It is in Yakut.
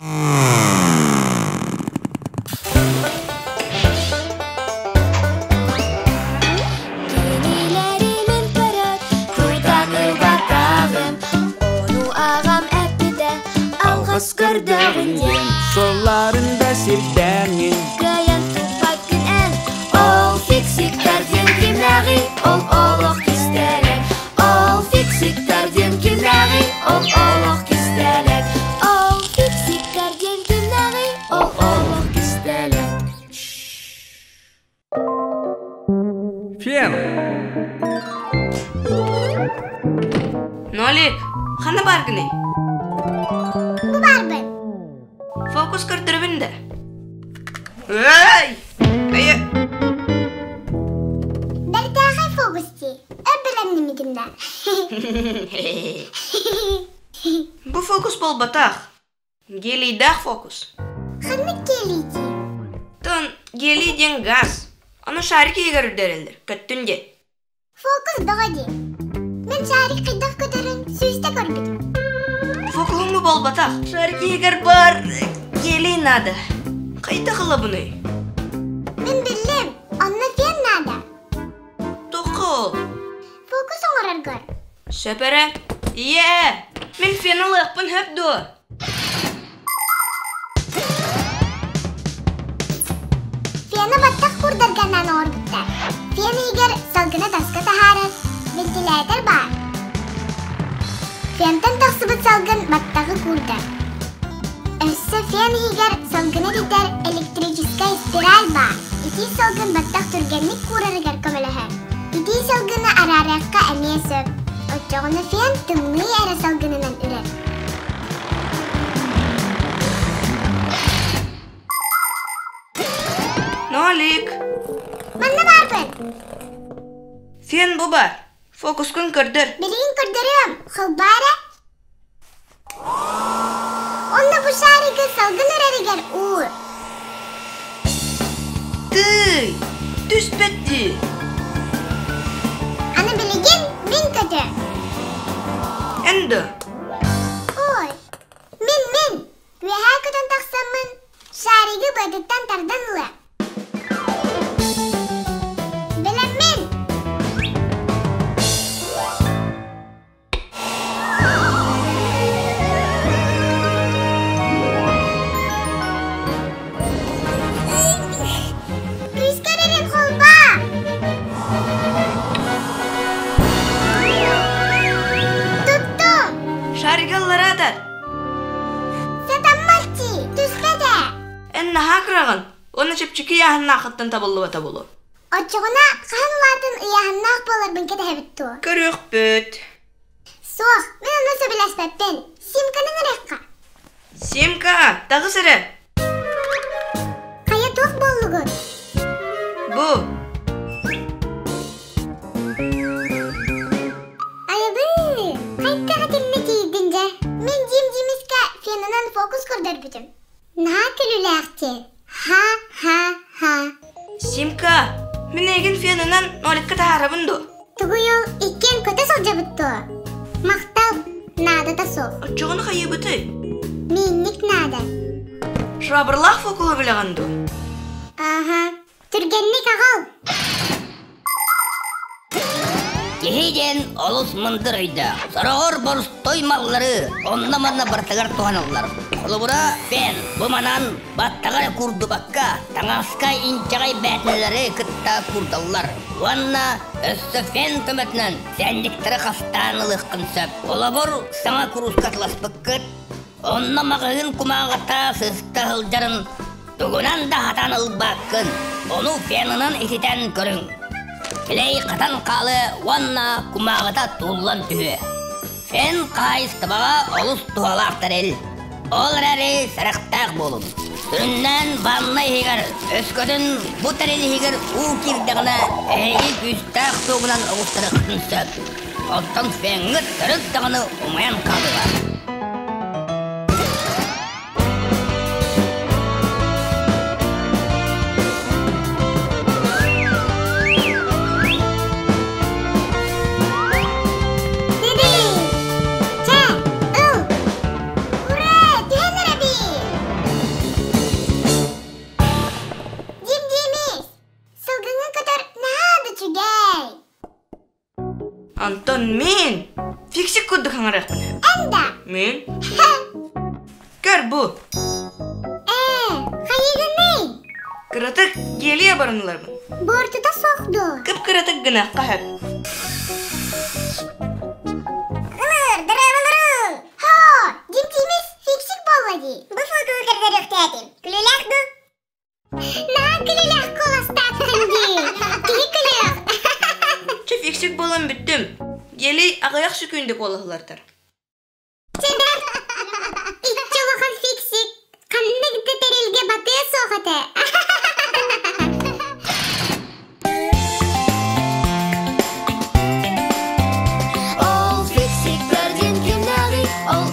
Кинилэри мин көрөр, тутан ылбатаҕым, ону аҕам эппитэ, алҕас көрдөҕүн диэн. Сылларын да сирдээҥҥин Кыайан туппаккын эн, ол фиксиктар диэн кимнээҕий, ол олох кистэлэҥ. Ол фиксиктар диэн кимнээҕий, ол олох кистэлэҥ. Ол фиксиктар диэн кимнээҕий, ол олох кистэлэҥ. Фен! Нолик, ханна бааргыный? Бу баарбын. Фокус көрдөрөбүн да. Эй! Эйэ! Бэртээхэй фокус дии. Өр бэлэмнэммитим да. Бу фокус буолбатах. Гелийдээх фокус. Ханнык гелий дии? Тон гелий диэн газ. Ону шарик иһигэр үрдэрэллэр. Көттүн диэн. Фокус бөҕө дии. Мин шарик хайдах көтөрүн сүүстэ көрбүтүм. Фокуһуҥ бу буолбатах. Шарик иһигэр баар гелий наада. Хайдах ылабыный? Мин биллим, онно фен наада. Тоқол. Фокус оҥороргор. Сөп эрэ. Ийээ, мин фен ылыахпын сөп дуо? Фена баттах курдарганнан оҥорбуттар. Фен иһигэр салгыны таска таһаарар вентилятор баар. Фентэн тахсыбыт салгын баттаҕы куурдар. Өссө фен иһигэр салгыны ититэр электрическэй спираль баар. Итии салгын баттах түргэнник куурарыгар көмөлөһөр. Итии салгыны араарыахха эмиэ сөп. Оччоҕуна фен тымныы эрэ салгынынан үрэр. Нолик! Манна баарбын. Фен бу бар. Фокускун көрдөр. Билигин көрдөрүөм. Холбаа эрэ. Онно бу шаригы салгын үрэригэр уур. Тыый! Түспэт дии. Аны билигин мин көтүөм. Эн да? Ой, мин-мин! Үөһээ көтөн тахсаммын, шаригы быатыттан тардан ылыам. Бэлэммин! Күүскэ эрэрин холбоо! Туттум! Шаригы ыллараатар. Сатаммат дии, түспэт ээ. Эн наһаа кыраҕын уонна чэпчэки ыйааһыннааххыттан табыллыбата буолуо. Оччоҕуна хаһан улаатан ыйааһыннаах буоларбын кэтэһэбит дуо? Көрүөхпүт. Суох, мин онно сөбүлэспэппин. Симканы ыҥырыахха. Симка, таҕыс эрэ. Хайа туох буоллугут? Бу. Айыбы, хайдах итиннэ тиийдин дьэ? Мин Дим Димискэ фенынан фокус көрдөрбүтүм. Наһаа күлүүлээх дии. Ха-ха-ха. Симка, мин эйигин фенынан ноликка таһаарабын дуо? Тугуй ол иккиэн көтө сылдьабыт дуо? Махтал, наадата суох. Оччоҕуна хайыыбытый? Миинник наада. Швабралаах фокуһу билэҕин дуо? Ааһа, түргэнник аҕал. Киһи диэн олус мындыр өйдөөх. Сороҕор боростуой маллары онно-манна барытыгар туһаналлар. Холобура, фен бу манан баттаҕа эрэ куурдубакка, таҥаска инчэҕэй бээтинэлэри кытта куурдаллар. Уонна өссө фен көмөтүнэн сэнньиктэри хастаан ылыаххын сөп. Холобур, саҥа курууска атыласпыккыт, онно маҕаһыын кумааҕыта сыста сылдьарын Тугунан да хатан ылбаккын, ону фенынан ититэн көрүҥ. Клей хатан хаалыа уонна кумааҕыта туллан түһүө. Фен хаһаайыстыбаҕа олус туһалаах тэрил. Ол эрээри сэрэхтээх буолуҥ. Сүрүннээн ванна иһигэр, өскөтүн бу тэрил иһигэр уу киирдэҕинэ, эһиги күүстээх тугунан оҕустарыаххытын сөп. Оттон феҥҥит төрүт даҕаны умайан хаалыаҕа. Чэ, ыл! Ура, түһэн эрэбин! хаҥарыахпын сөп. Эн да? Мин? Көр бу. Ээ, хайыгыный? Кыратык гелия баран ыларбын. Буортута суох дуо? Кып-кыратык гыныахха сөп. Ылыр, дырабалырың! Хо, дим тимис фиксик буолла дии. Бу фотону көрдөрүөхтээтим. Күлүлээх ду? Наһаа күлүлээх куоластааххын дии. Киһи күлүөх. Чэ фиксик буолан бүттүм. Гелий аҕыйах сөкүүндэ куолаһылартар. Иччи улахан фиксик ханнык да тэрилгэ батыа суох этэ. Ол фиксиктер диэн кимнээҕий? Ол